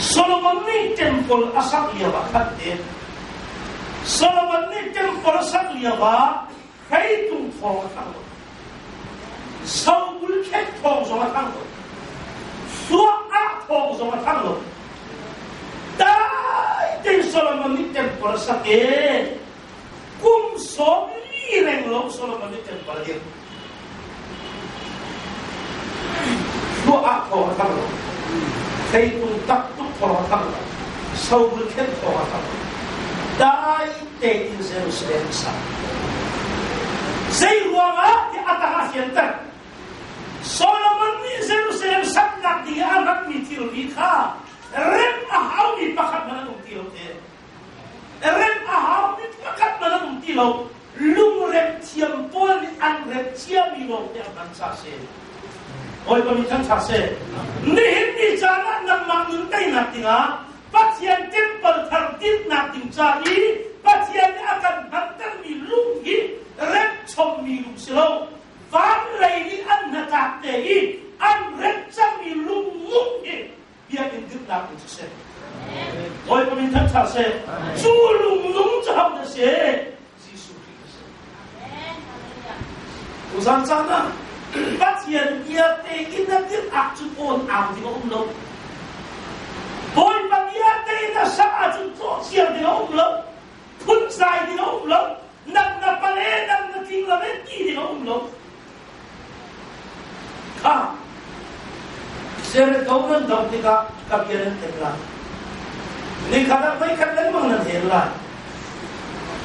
Solomon nih temple a sak lio ah khan te Solomon nih temple a sak lio ah hreitung thawng a thang lo. Sobul khet thawng zong a thang lo. Suah ah thawng zong a thang lo. Dai tein Solomon nih temple a sak i kum 40 reng lo Solomon nih temple a dirh. Ruah ah thawng a thang lo. Theitung tak tuk thawng a thang lo. Sobul khen thawng a thang lo. Dai tein Jerusalem sa. Zei ruangah ti a tang a fianter. Solomon nih Jerusalem saknak ding ah a hmanmi thilri kha rem a haumi pakhat hmanh an um ti lo te. Rem a haumi pakhat hmanh an um ti lo. Lungrem thiam pawl nih an rem ciami lawng te a hman ca si. Bawipa mi thangṭhat seh. Nihin ni caan ah nangmah nun teinak dingah Pathian temple thar dinhnak ding ca i Pathian nih a kan hmantermi lung hi remh chommi lung si lo. Van lei nih an hnatlak te i an remh cangmi lung nung hi biakinn dirhnak ding siseh. Bawipa min thangṭhat seh. Cu lung nung cu ho dah si? Jesuh Khrih a si. Tuzan caan ah Pathian bia te in na dirh ahcun awn au ding a um lo. Bawipa bia te in na sak ahcun tlawhciar ding a um lo. Phunzai ding a um lo. Nang na pale, nang na tling lo e ti ding a um lo. Kha Jericho nan doh tikah ka bia nan theih lai. Nikhat ah voikhat lengmang nan hel lai.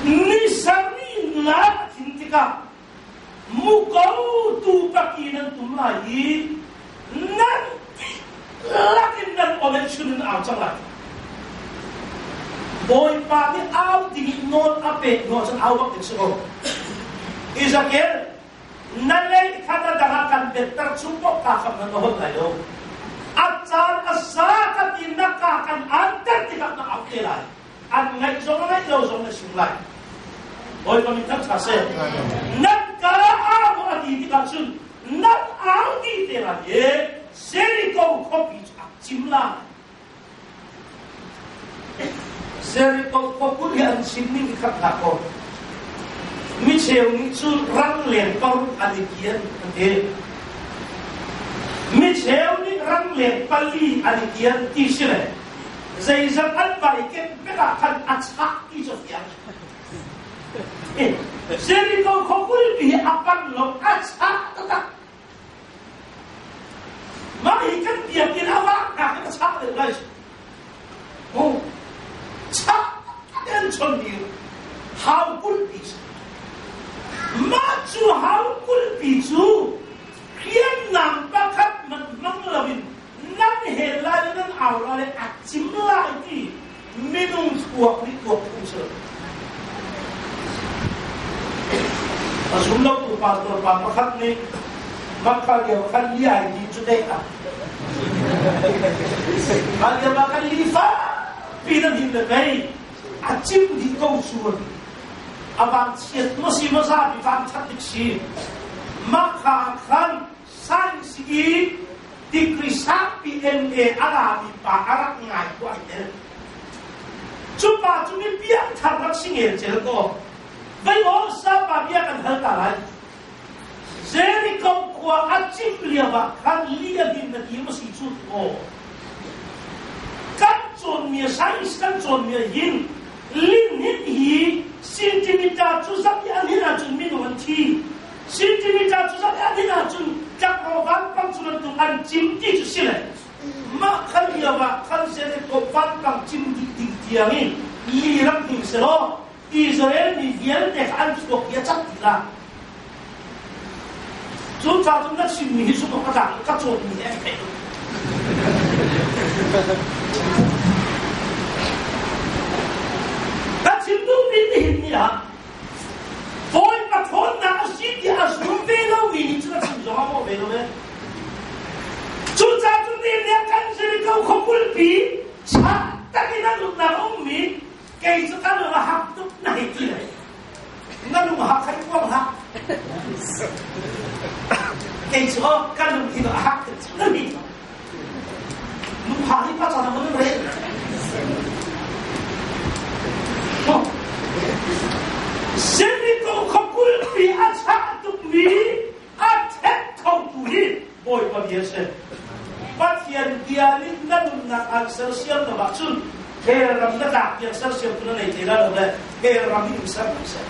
Ni sarih nak a thin tikah muko tu paki nan tum lai i nan dihlak in nan aw le chun in au cang lai. Bawipa nih au ding in nawl a pek hnu ahcun au bak ding si ko. Ezekiel na lei kha na dang ah kan better chung paoh kaa kham nan holh lai lo. A caan a za kan ti na ka kan anter tikah na au te lai. An ngaih zong a ngaih lo zong na sung lai. Bawipa min thangṭha seh. Nan ka au a ti tikah cun nan au ti te lai i Jericho khuapi cu a cim lai. Jericho khuakulh hi an chim ning i khat hlah kaw micheu nih cun rangleng paruk an i kian an ti. Micheu nih rangleng pali an i kian ti si le zeizat an vai ken pek ah khan a chah ti cu fiang. Jericho khuakulhpi hi a pan lo a chah taktak. Mah hi kan biakinn a vahnak in a chah deuh lai. Mu chah an chon mi hau kulhpi si. Mah cu hau kulhpi cu hriamnam pakhat man hmang loin nan hel lai le nan au lai le a cim lai ti minung thluak nih tuak phung si lo. A zum lo tu pastor pa pakhat nih Makka lio khan li ai di cu te ah. Mah lio ah khan li fa pi na hin le mei a cim dih ko sual. A van chiat ma si ma za bi van that dik si. Makka khan science i degree sangpi MA a lami pa a rak ngai ku ai tel. Cu pa cu mi piangthar rak si ngel cel ko. Vei aw sapa bia kan hal ta lai. Jericho khua a cim lio ah khan li a din na ti ma si cu aw. Kan cawn mi science kan cawn mi hin lin hin hi centimeter cu zat i an hin ahcun minung an thi. Centimeter cu zat an hin ahcun tlakro vanpang cu bantuk an cim ti cu si le mah khan lio ah khan Jericho vanpang cim dih ding tiang in li rak hning selaw Israel mi vialte kha an chuak ti a cat ti la. Cu ca cu na chimmi hi zumh awk a tlak ka cawnmi he an theih lo. Ka chim duhmi nihin ni ah Bawipa ṭhawnnak a si tiah a zum ve lomi nih cun a chim zong a mawh ve lo ve. Cucaah cu ni nih kan Jericho khuakulpi chak takin a nunnak a ummi kei cu ka lung a hak tuk na hei ti le na lung a hak khai kuang hlah. Kei cu ka lung hi a hak tuk na mi. Lungha hi pa caan a mun re. bia si. Pathian bia nih na nunnak aan sersiam lo ahcun hell ram na tlak tiang sersiam tu na nei te la lo le hell ram hi in ser lo seh.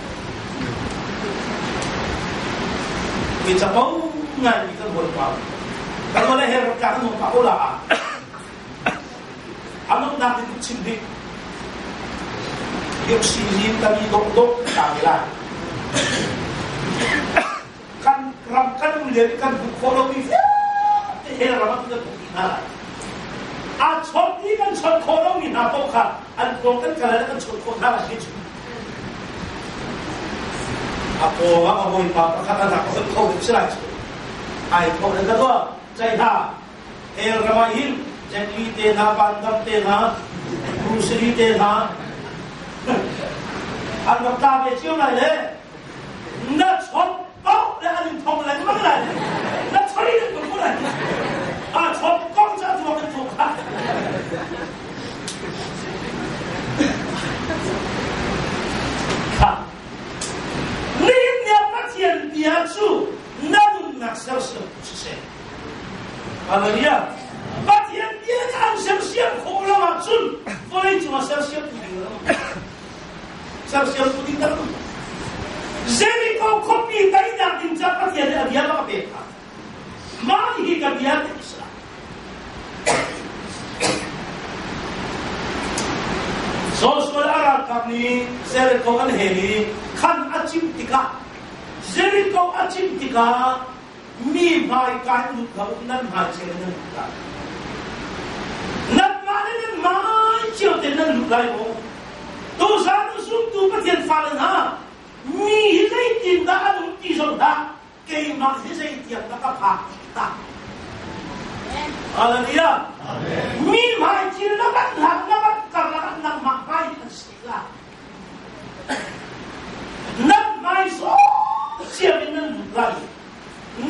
Mi capo ngai mi kan hawi pa. Kan wala hell ram tlak kan hong pa ko la. Anong nak in chim ding. Yok si lim kan i dok dok ta lai. Kan ram kan um le kan hmuh khawh lomi vialte he ram ah kan hmuh dih hna lai. A chawt i kan chawt khawh lomi hna paoh kha an pawng kan kal ah kan chawt khawh hna lai ti A pawng ah a hawipa pakhat a rak holh kho deuh si lai cu. Ai thawh le ka tuah cai hna El ram ah hin Jet Li te hna Van Damme te hna Bruce Lee te hna an rak tla ve cio lai le na chawt paoh le an in thong lengmang lai na choi lengmang ko lai a chawt kong cu a tuak in tuak kha kha nihin ni ah Pathian bia cu na nunnak sersiam tu siseh Hallelujah Pathian bia nih an sersiam khawh lo ahcun vawlei cungah sersiam tu ding lo sersiam tu ding tak Jericho khuapi teinak ding ca Pathian nih a bia a pek hna. Mah hi ka bia ti si Joshua a ralkap nih Jericho an hel i khan a cim tikah Jericho a cim tikah mi hmai kai lut lo nan hmai cio nan lut lai. Nanmah le nan hmai cio te nan lut lai maw? Tuzaan zumtu Pathian fale hna mi hi zeitindah an um ti zong hlah keimah hi zeitiang dah ka phak ti ta. Hallelujah. Mi hmai thil na van hlang na van karlak ah nangmah hmai an si la. Nan hmai zawn siam in nan lut lai.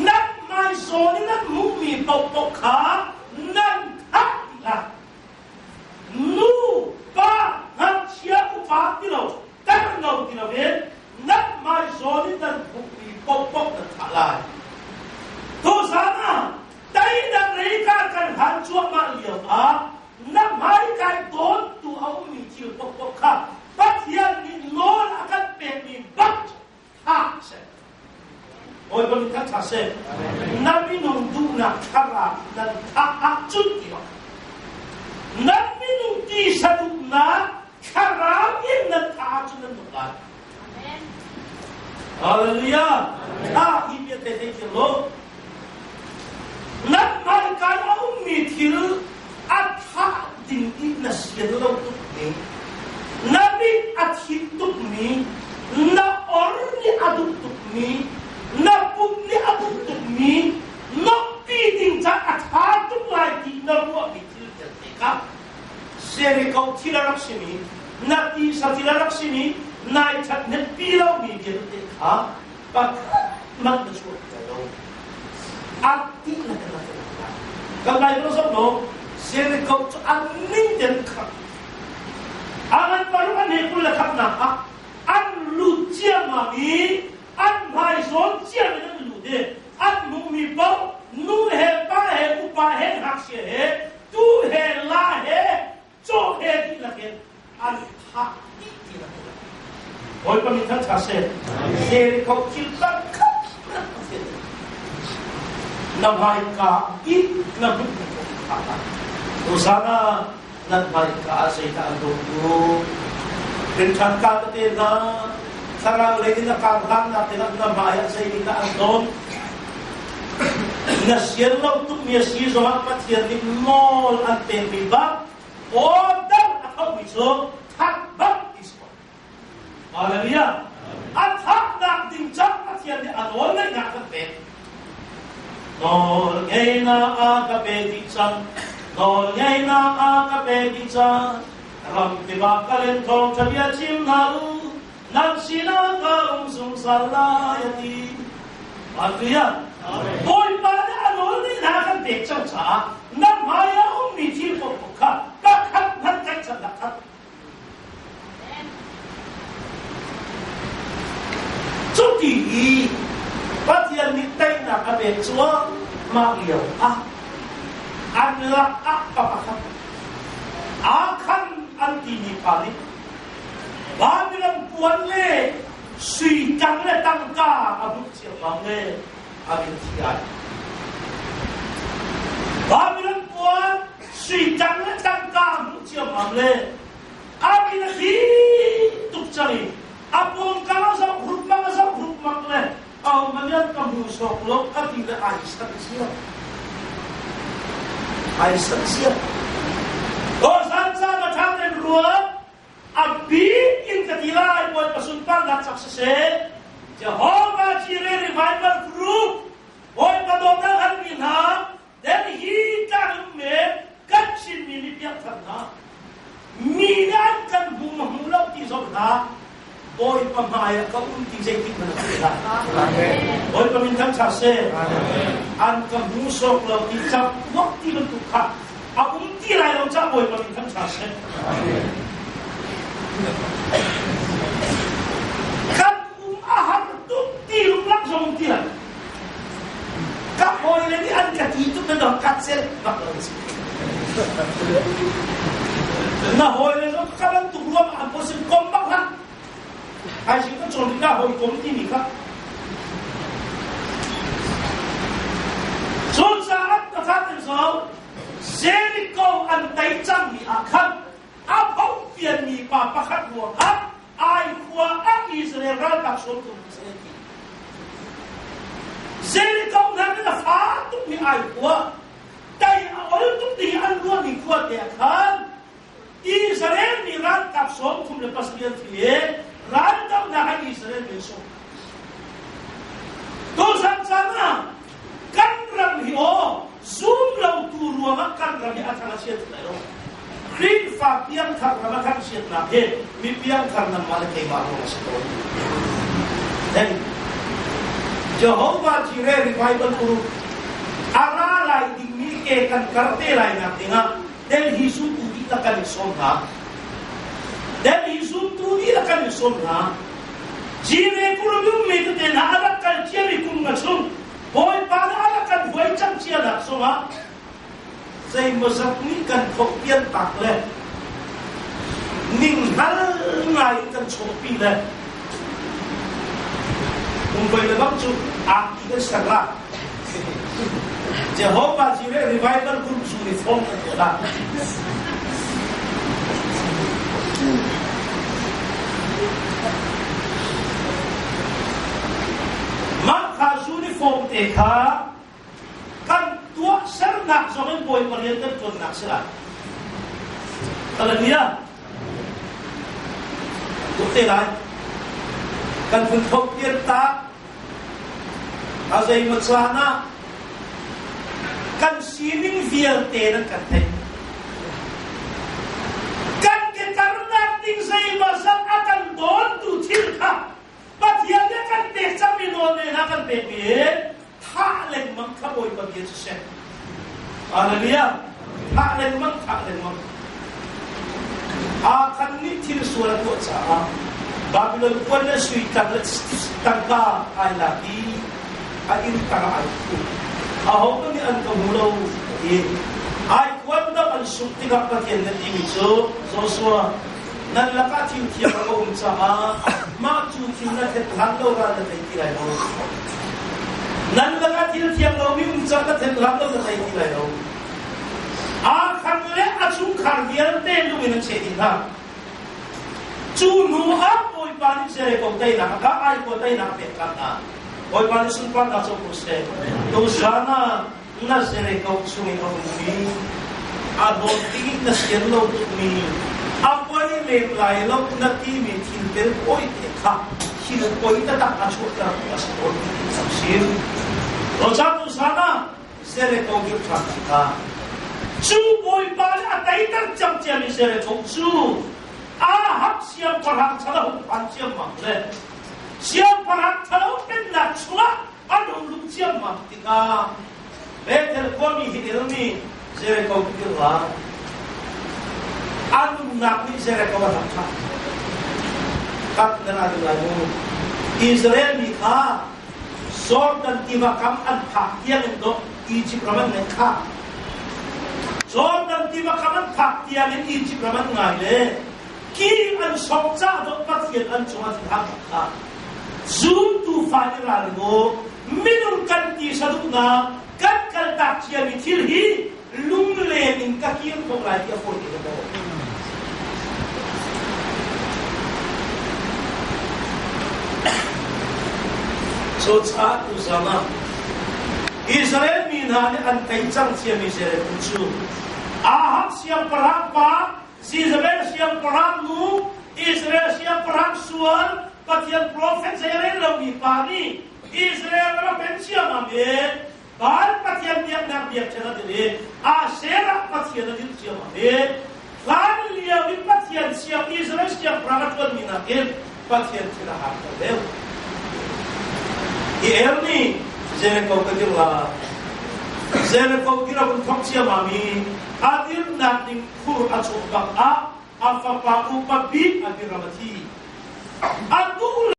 Nan hmai zawn in nan hmuhmi paohpaoh kha nan thah dih lai. Nu, pa, ngakchia, upa ti lo, tar lo ti loin nan hmai zawn in nan hmuhmi paohpaoh nan thah lai. Tuzaan ah teinak lei ka kan hlan cuahmah lio ah na hmai kai dawntu a ummi thil paohpaoh kha Pathian nih nawl a kan pekmi bak thah seh. Bawipa nih kan thah seh. Na minung duhnak thlarau nan thah ahcun ti bak. Nan minung tisa duhnak thlarau in nan thah ahcun nan nung lai. Hallelujah. Thah hi bia thei thei thiam lo. Nan hmaikai a ummi thil a thah ding i na sian lo tukmi, na mit a thit tukmi, na or nih a duh tukmi, na pum nih a duh tukmi, nokpi ding ca a ṭha tuk lai ti na ruahmi thil vialte kha Jericho thil a rak simi, na tisa thil a rak simi, nai ṭhathnempi lomi vialte kha pakhat man na chuah ti lo a ti na kan kan Bible zong no Jericho cu an ning ten kha angan paruk an he kul le khat nak ah an lut ciammam i an hmai zawn ciam in an lut i an hmuhmi paoh nu he pa he upa he ngakchia he tu he la he caw he dihlak in an thah dih ti na theih Bawipa min thangṭhat seh. Jericho thil pakhat hmanh a si. Na hmaika i na hmuh Hosanna nan hmaika ah zeidah an dawtu rinṭhan ka tete hna thlarau lei in a kar hlannak dingah na hmai ah zeitindah an dawn na sian lo tukmi a si zongah Pathian nih nawl an pekmi bak order a thomi cu that bak ti si ko. Hallelujah. A thatnak ding cang Pathian nih a nawl ngeihnak kan pek. Nawl ngeihnak a ka pe dih cang. Nawl ngeihnak a ka pe dih cang. Ram kip ah kal in thawngṭha bia chim hna u. Nan sinah ka um zungzal lai a ti. Hallelujah. Bawipa nih a nawl nih hna kan pek cang caah na hmai ah ummi thil paohpaoh kha pakhat hmanh tlaihchannak kha Cuti i Pathian nih teinak a pek cuang Mah lio ah an lakah pa pakhat Akhan an timi pa nih Babylon puan le sui tang le tangka a hmuh ciammam le a min thi ai. Babylon puan sui tang le tangka a hmuh ciammam le a min a thi tuk cang i a pawngkam a zoh rukmang a zoh rukmang le Aumanian ka hmu sawk lo a ti le ai sat sia. Ai sat sia. Dawsan caan a ṭha ten ruat a bik in ka ti lai Bawipa sunparnak cak siseh Jehovah Jireh Revival Group Bawipa dawtnak han mi hna Then hi tlang in me kan Chinmi nih piangthar hna mi nih an kan hmu ma hmu lo ti zong hna Bawipa hmai ah ka um ti zeitik hmanh a ti hlah. Bawipa min thang ṭha seh. An ka hmu sawk lo ti cang uak ti bantuk kha a um ti lai lo cah Bawipa min thang ṭha seh. Kan um a har tuk ti lunglang zong um ti lai. Ka hawile nih an ka ti tuk na dong kat sel bak lo si. Na hawile zong ka bantuk ruam an posin kom bak hlah. Ai sin ka cawn na hawi kom ti mi kha. Cun caah ka thatin so Jericho an tei cang mi ah khan a pho pian mi pa pakhat ruang ah ai khua ah Israel ralkap sawmtu se ti. Jericho hna nih a fa tukmi ai khua tai a ol tuk ding an ruahmi khua te ah khan Israel mi ralkap 37 thi raldohnak ah Israel mi sung. Tuchan caan ah kan ram hi aw zum lo tu ruangah kan ram hi a thang a chiat lai lo. Khrihfa piangthar ram a thangchiatnak hi mi piangthar nangmah le keimah ruang a si tawn. Then Jehovah Jireh Revival Group a ra lai dingmi ke kan kar te lai nak dingah Delhi zumtu dihlak kan i sawm hna. Delhi zumtu dihlak kan i sawm hna. Jireh Group mi tete hna a rak kal ciami kum nga chung Bawipa nih a rak kan huai cang cia nak zongah zeimawzat nih kan phokpian tak le ninghngal ngai in kan chawhpi le Mumbai le bang cu angki kan ser la Jehovah Jireh Revival Group zu ni fong kan tuah la Mah kha uniform te kha kan tuahsernak zong in Bawipa rian kan ṭuannak si lai. Hallelujah. Tuk te lai. Kan phun thok pian ta a zeimaw caan ah kan sining vialte nan kan theih. Kan ke karnak ding zeimaw zat a kan dawntu thil kha Pathian nih kan pek cangmi nawl ne hna kan pekmi thah lengmang kha Bawipa bia cu seh. Hallelujah. Thah lengmang, thah lengmang. Akhan nih thil sual a tuah caah Babylon puan le sui tang le tangka ai lak i a inn tang ai phu. Aho nih an ka hmu lo ti. Ai kuan dam an sungh tikah Pathian na timi cu Joshua nan lakah thil thiang a um caah mah cu thil na thet hlan lo ral na thei ti lai lo. Nan lakah thil thiang lomi um caah na thet hlan lo na thei ti lai lo. Akhan le a chungkhar vialte lung in an cheh dih hna. Cu hnu ah Bawipa nih Jericho teinak a kah ai khua teinak a pek ṭhan hna. Bawipa nih sunparnak co ko seh. Tuchan ah na Jericho chung i a ummi a dawt ding na sian lo tukmi a poi lem lai lo na timi thil tel poi te kha thil poi taktak a chuahter a si tawn ti sam sim. Roca tuchan ah Jericho dirh ṭhan tikah cu Bawipa nih a teiter ciamciami Jericho cu Ahab siangpahrang chan a hung phan ciammam le siangpahrang ṭhalo pennak chungah an hung luh ciammam tikah Bethel khuami Hiel nih Jericho dirh lai. A nunnak nih Jericho a rak ṭhang. Kat nan aa lai mu. Israel mi kha Jordan tiva kam an phak tiang in dawh. Egypt ram an ngaih kha. Jordan tiva kam an phak tiang in Egypt ram an ngai le ki an sok ca dawh Pathian an cungah thinhang kha. Zumtu fa i ralring u, minung kan ti saduhnak kan kaltak ciami thil hi lunglen in ka kir khawh lai ti a fawi ti maw? Cucaah tuzan ah Israel mi hna nih an tei cang ciami Jericho cu Ahab siangpahrang pa Jezebel siangpahrang nu Israel siangpahrang sual Pathian profet zei rel lomi pa nih Israel ram a pen ciammam i Baal Pathian biaknak biakṭheng a dir i Asherah Pathian a dirh ciammam i hlan lio i Pathian siang Israel siangpahrang a ṭuanmi nakin Pathian thil a harter deuh. Hi el nih Jericho ka dirh la. Jericho dir a vun thawk ciammam i a dirhnak ding khur a cawh bak ah a fapa upa bik a dirham a thi. A duh lo.